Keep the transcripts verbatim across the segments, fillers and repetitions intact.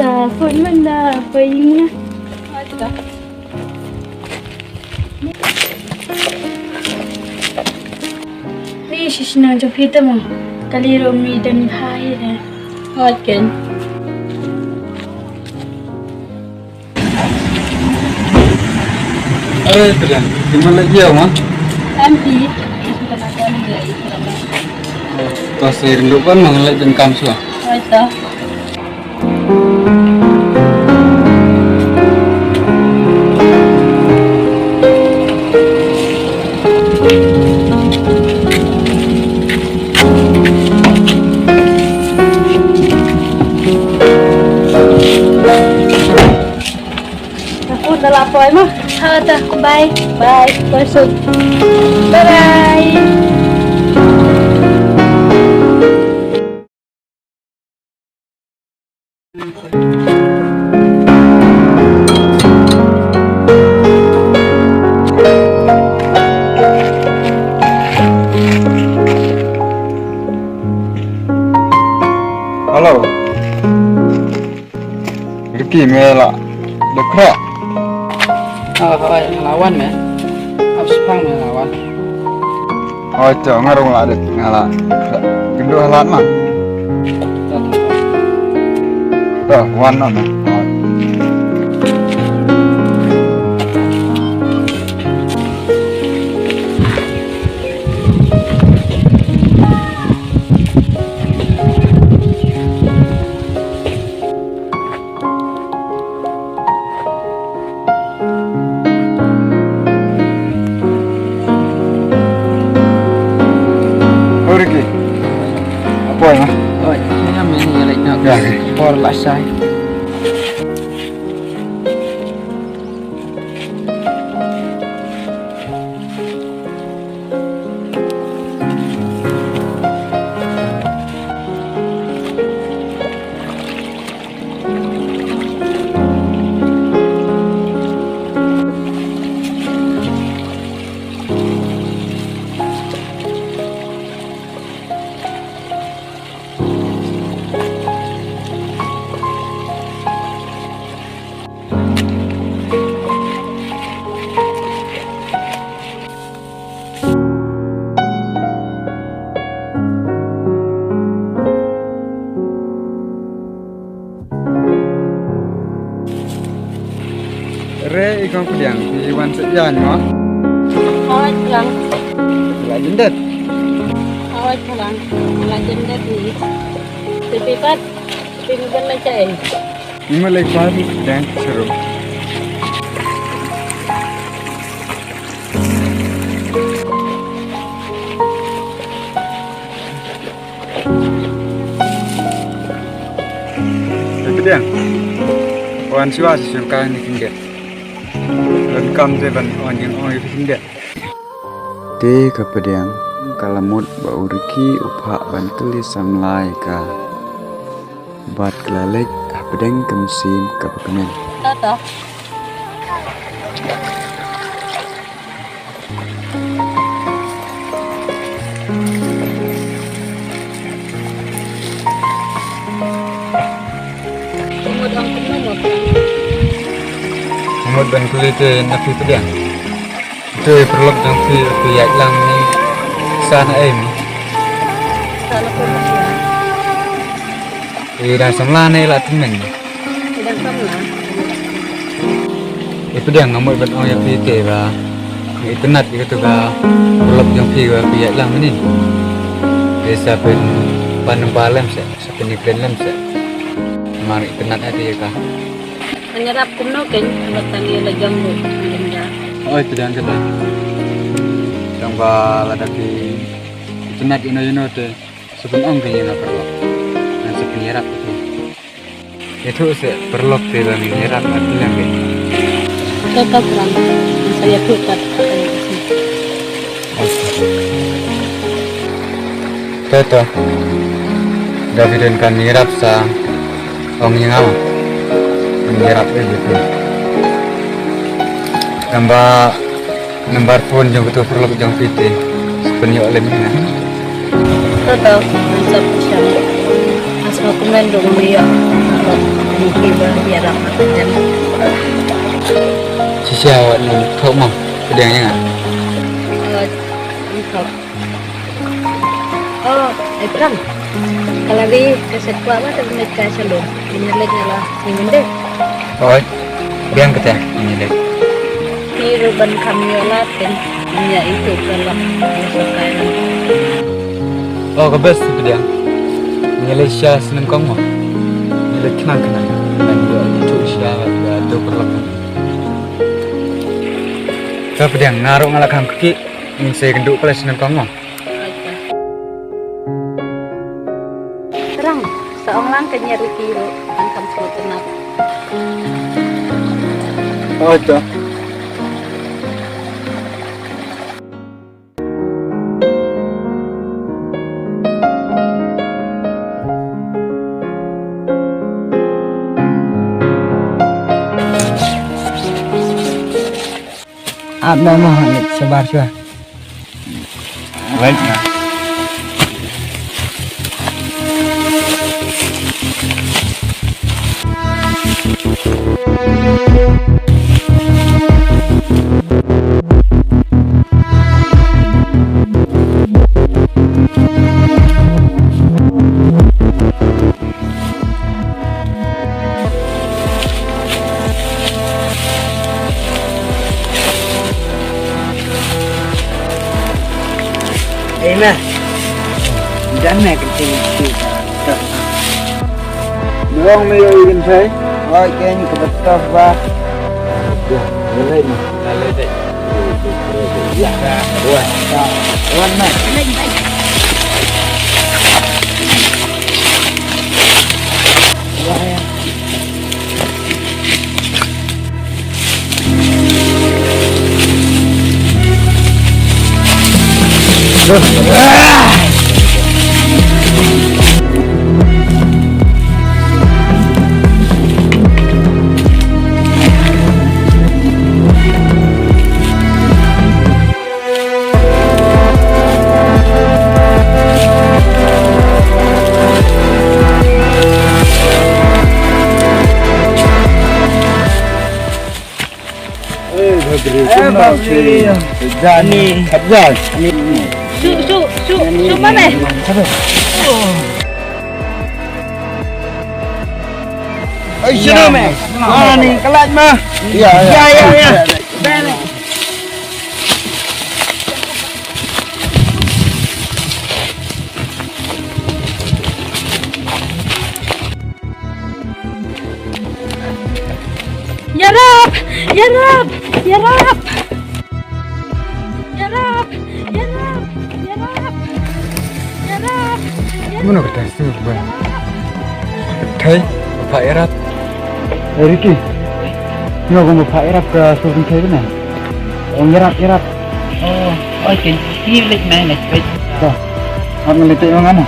Phone man da paying na. Ni shi shnong jong phi te mo. Kali ro mi den bha hi de. Hot ken. Are pdeng, di man leh ïa ma? Em phi. To sa rindu ban ma leh ben kam sua. Hoi to. Aku dah lapar mah. Ha ta, bye. Bye. Bye soon. Bye bye. Hello. Ricky, me la dep khreh? Ah, hoi, nga la wan me. Ap shipang me la wan. Hoi, to, nga rung la dep, nga la dep khreh. Kynduh halat ma. To, wan noh me. Hoi. Oi, Ricky. Apoi ma. Oi, ïa, men ïa leit na. Ïa. Por la shai. Re i kong pdiang, i wan sa ïa mo. Hoi pdiang. La jindet. Hoi pdiang. La jindet ni. Tepi pat, tepi ni ban la chai. Ni ma lei pat pdiang seru. Pdiang. Wan shuwa shuwa ka ni khyndiat. Ban kam te ban ong jingong ïa khyndiat. Te ka pdiang ka la mut ba u Ricky u phah ban kylli samla ïa ka. Bad ka la leit hapdeng ka mynsiem kaba kmen. Tata. Mut ban kylli te na phi pdiang. Te paralok jong phi, phi ïaid lang ni sa na em. Sa na phi. I dang samla ne la tymmen. I dang samla. I pdiang nga mut ban ong ïa phi te ba nga itynnad ïa katu ka paralok jong phi ba phi ïaid lang mynnin. Te sa pynban nambar lem seh, sa pynïakren lem seh. Namar nga itynnad ïa ka. Ngan ïarap kumno kein, bad tang ïa la jam ruh, ïa la jam. Oi, pdiang kata. Tang ba lada phi itynnad ïano ïano te. Sa pynong kein ïa nga paralok. Ngan sa pynïarap ïa phi. Ïathuh seh paralok te ba ngin ïarap ïa phi lang kein. Te to pran. Sa ïathuh pat. Te to. Da phi don kan ïarap sa ong ïa nga ma. Ngin ïarap ïa phi. Tang ba Nambar phone jong katu paralok jong phi te. Sa pynïoh lem ïa nga. To to, ngan sa pynshai. As ma kumne ruh ngam ïoh. Ïarap ma ka jem. Shisha wat nang thok mo, pdiang ïa nga. Eh, thok. Oh, ai prang. Ka la dei ka set kwah ba te met ka shalom. Ngin leit nga la ngin dei. Oi, biang kata ngin leit. Ki ruh ban kham ïoh la ten. Nya itu ka la. Nya sakai la. Oh, ka best tu dia. Ngin leit sha shnong kong mo. Ngin leit khnang khnang. Ngan ïoh itu sha ba tu perlak. Ka pdiang nga ruh nga la kham kiki. Ngin sa ïakynduh pala shnong kong mo. Terang, sa ong lang ka ñiar ki ruh, kan kam sngewtynnat. Oh, to. Ap na mo, ngi sabar shuwa. Right now. Ei ma. Jan me kynthei. Nong me ïohi kynthei. Oi ken ka betok ba. Ya, ya lei ma. Ya lei dei. Ya. Wan. Wan ma. Eh, Bhabri, eh, Bhabri. Jani, Jani. Su, su, su, su mana? Ai, sino me? Ah, ni, kelat mah. Ya, ya, ya, ya. Ïarap! Ïarap! Ïarap! Ïarap! Ïarap! Ïarap! Ïarap! Mano kata sih, Bang? Thai, Bapak Ïarap. Eh, Ricky. Nyo, Bapak Ïarap ka sur Thai bana. Ong Ïarap, Ïarap. Oh, okay. Ni lek mai lek. Dah. Hap ngelintik mana?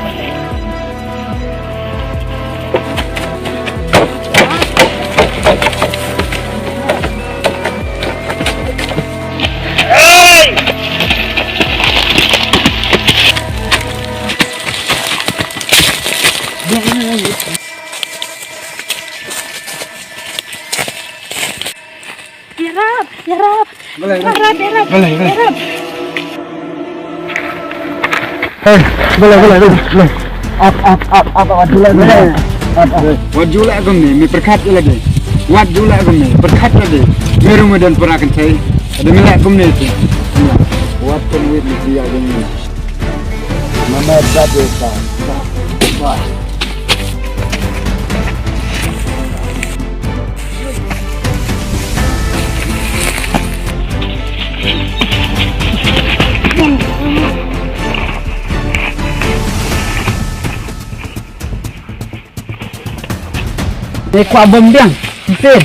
Ïarap, ïarap. Balei, balei? Ïarap, ïarap, balei, balei? Ïarap. Hei, balei, balei, balei, balei? Ap, ap, ap, ap, ap, balei, balei? Ap, ap. Wat ju leh kumne, me pyrkhat ïa lade. Wat ju leh kumne, pyrkhat lade. Me ruh me don para kynthei. Lada me leh kumne te. Wat pynwit me ïa kumne. Mama, that is fine. Wah. Te kwah bom biang. Te.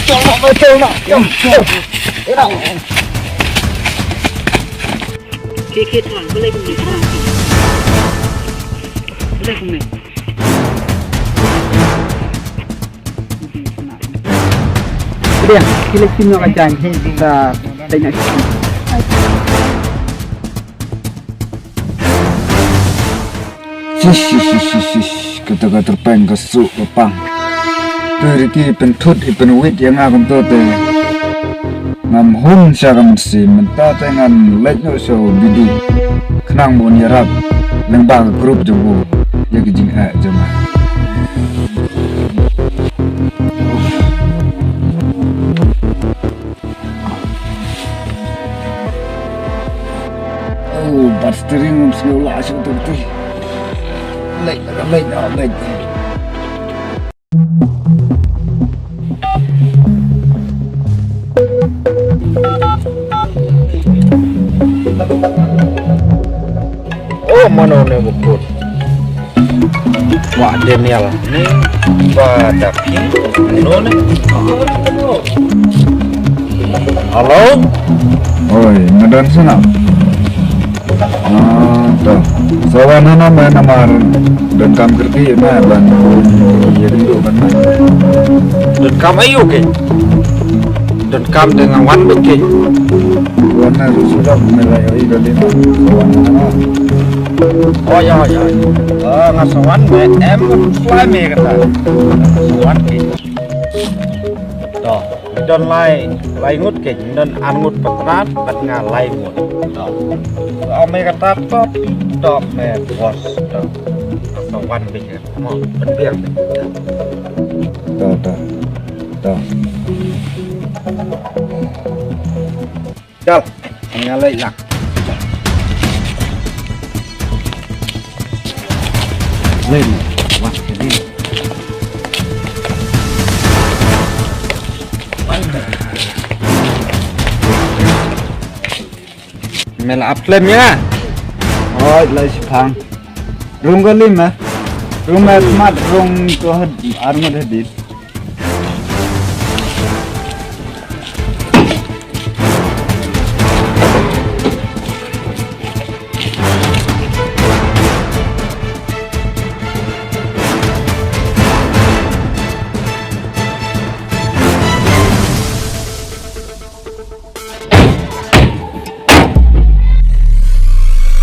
Chol ma, chol ma. Chol, chol. Khie, khie tang, balei kumne tang. Balei kumne. Biang, khie leit shim noh ka jaiñ. Sa, dei na. Shish, shish, shish, shish, shish. Kata ka tyrpeng ka suk ka pang. Te Ricky pynthut i pynwit ïa nga kumto te. Ngam hun sha ka mynsiem mynta te ngan leit noh sha u Bidi. Khnang ba un ïarap lyngba ka group jong u ïa ki jingeh jong nga. Oh, bat steering ngam sngew lah shuh tu betul. Leit, leit, leit. Oh, mano ne bukut. Wah, Daniel. Ni ba da phi. Mano ne? Hello? Oi, nga don sha no? Ah, to. Sa wan hano me namar donkam kyrkieh me ban ïakynduh ban me. Donkam aiu ke? Donkam te nga wan beit ke. Wan na ruh shuh me la ïohi kali na. Sa wan hano. Oi, oi, oi. Ah, nga sa wan me em ka pynslai me kata. Nga sa wan ke. To, don lai, lai ngut ke, don ar ngut partner, bad nga lai ngut. To. Ong me kata to, to me boss, to. Sa wan beit, mo, pynbiang beit. To, to, to. Dal, nga leit lang. Leit, wan, leit. Me la ap klem ïa nga. Hooid, la shiphang. Rung ka lim, eh? Rung me mat, rung to had, ar ngut hadien.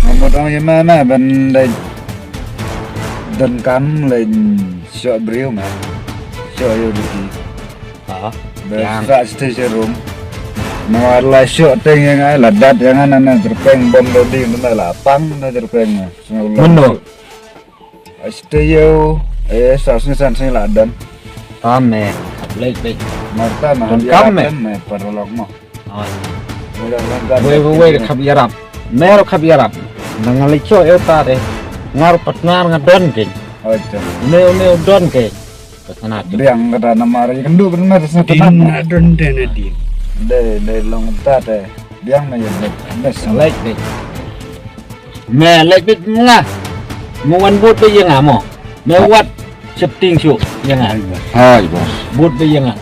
Nga mut ong ïa me, me ban leit donkam leit shoh briew me. Shoh ïa u Ricky. Ha? Ba sah shatei sha room. Namar la shoh teng ïa nga, la dat ïa nga na na tyrpeng bom da ding na la pang na tyrpeng me. Mano? Shatei ïa u, eh, sa sngi san sngi la don. Tam me, leit leit. Marta na donkam me. Me paralok mo. Oi. Wei, wei, wei, khap ïarap. Me ruh khap ïarap. Na nga leit shoh ïa uta te. Nga ruh partner nga don kein. Oi, to. Une, une u don kein. Ka sana tu. Biang kata namar ïakynduh kynmaw te sana. Din na don te na din. Dei, dei long uta te. Biang na ïa bes. Leit, leit. Me leit beit ma nga. Me wan bud beit ïa nga mo. Me wat shepting shuh ïa nga. Hai, boss. Hai, boss. Bud beit ïa nga.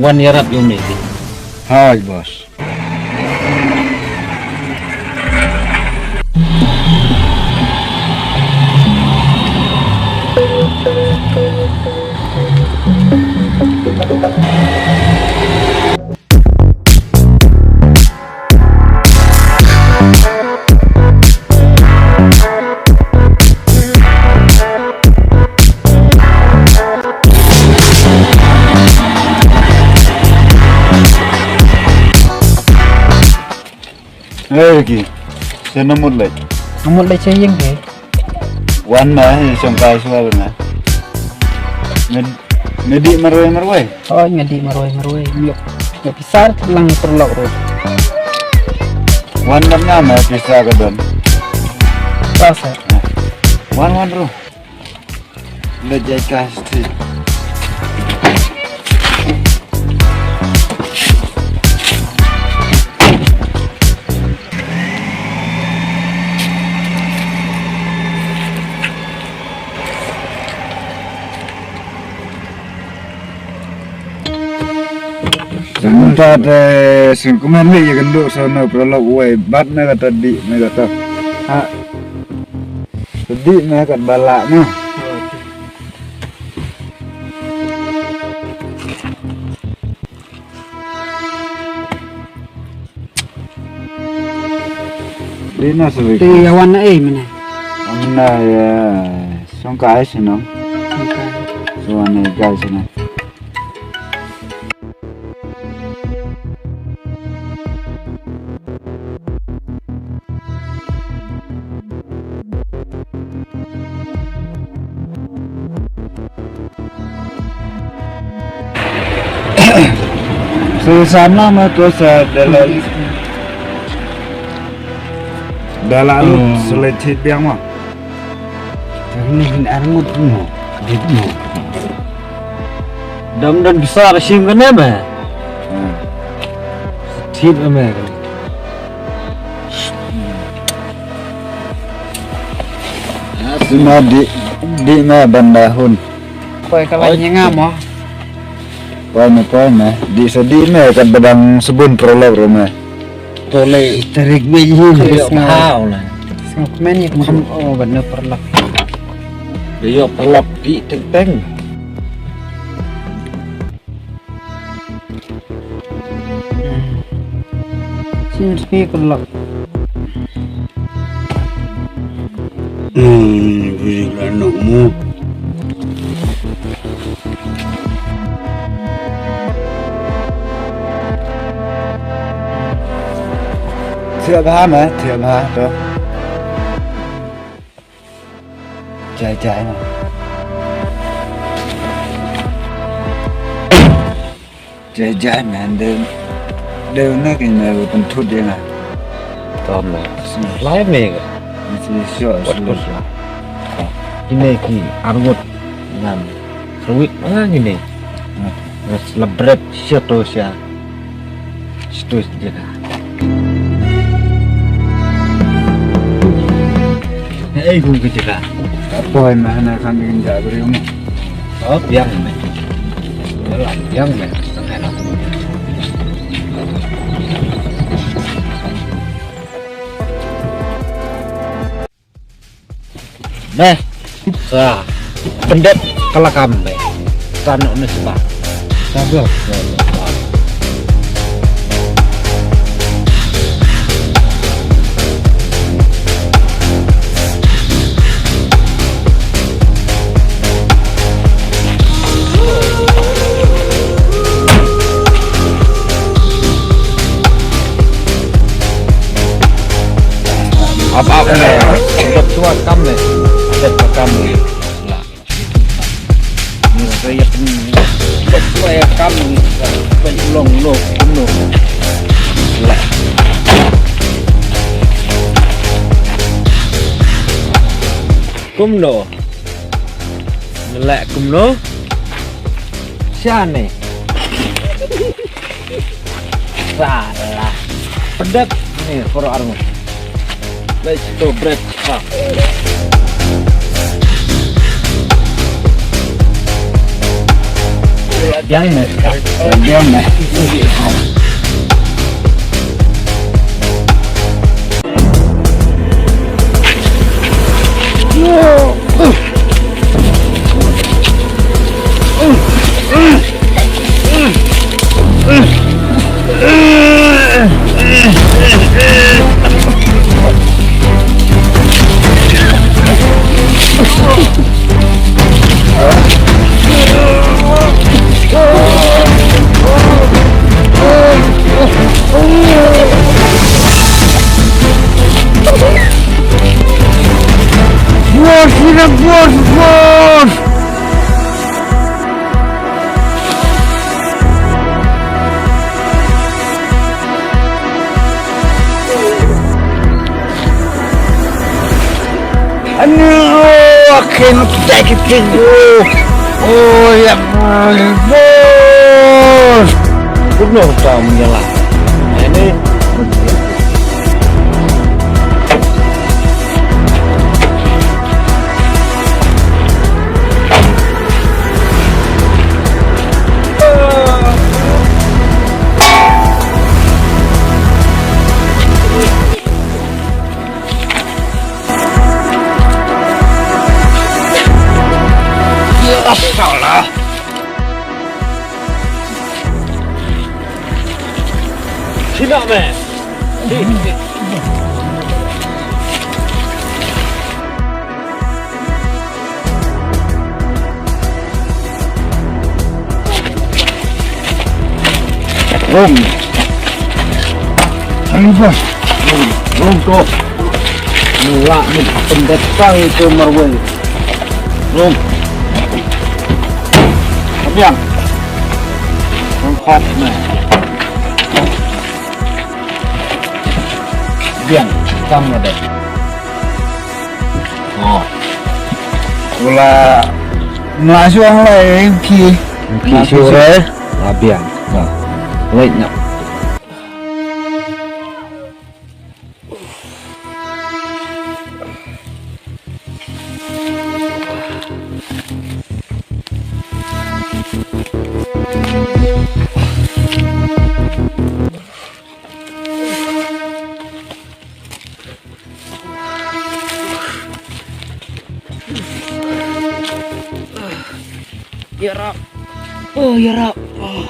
Wan ïarap ïa u Navy. Hai, boss. Hei ki, sha no mut leit? Nga mut leit sha ïing te. Wan ma, ïa shong kai shuwa ban ma. Nga, nga dih marwei marwei. Oh, nga dih marwei marwei. Nga, nga pisar lang paralok ruh. Wan bad nga ma pisa ka don. Pas eh. Wan wan ruh. Leit jai ka sthi. Sngewthuh te sngewkmen lei ïa kynduh sha une u paralok uwei bad me kata dih me kata. Ha. Dih me kat ba lah me. Dei na sawi. Te ïa wan na ei mynne? Wan na ïa shong kai shnong. Shong kai. Wan ne guys ne. So sana ma to sa dala dala lu selai thit biang ma. Ini hin arngut mo, dit mo. Dam dan besar sim kene me. Thit me. Sima di di me bandahun. Koi ka lai nyanga mo. Poi me poi me di sa di me kat badang sabun prolog ro me. Tole tarik be yi ni. Yo ha ola. Sngap men yi kham o ban na parlak. Yo parlak di teng teng. Sin spi parlak. Hmm, bujik la nok mu. Thiah bha me, thiah bha to. Jai jai me. Jai jai me, de de na ki me pynthut de nga. To me, lai me ga. Ni si sio. Wat sio. Kine ki arngut. Ngam. Ruit ma kine. Ngas labret sio to sia. Sio to sia. Ei, kum ke jaka. Ka poi ma na kan bin ja bri mo. Oh, biang me. Biang me. Beh, sa, pendek kelakam beh. Tanuk ni sebab. Sabar. Ap ap ne. Dok tua kam ne. Dok tua kam ne. Lah. Ni rasa ya pen. Dok tua ya kam ne. Pen long lo kumno. Lah. Kumno. Ngelak kumno. Sian ne. Salah. Pedet ni koro arung. Let's go break. Ha. Yang ne. Yang ne. Bos, ini bos, bos. Ano, akin kita kita. Oh, ya, bos. Kumno ka mynjah? Ini. Ya, salah. Sina me. Sina. Rum. Ani ba? Rum, rum ko. Mula ni pendatang ke marwei. Rum. Biang. Rum khop ni. Biang. Tang ada. Oh. Ula. Mula suang lai ki. Ki surai. Biang. Nah. Lai nyap. Yarap. Oh, yarap. Oh.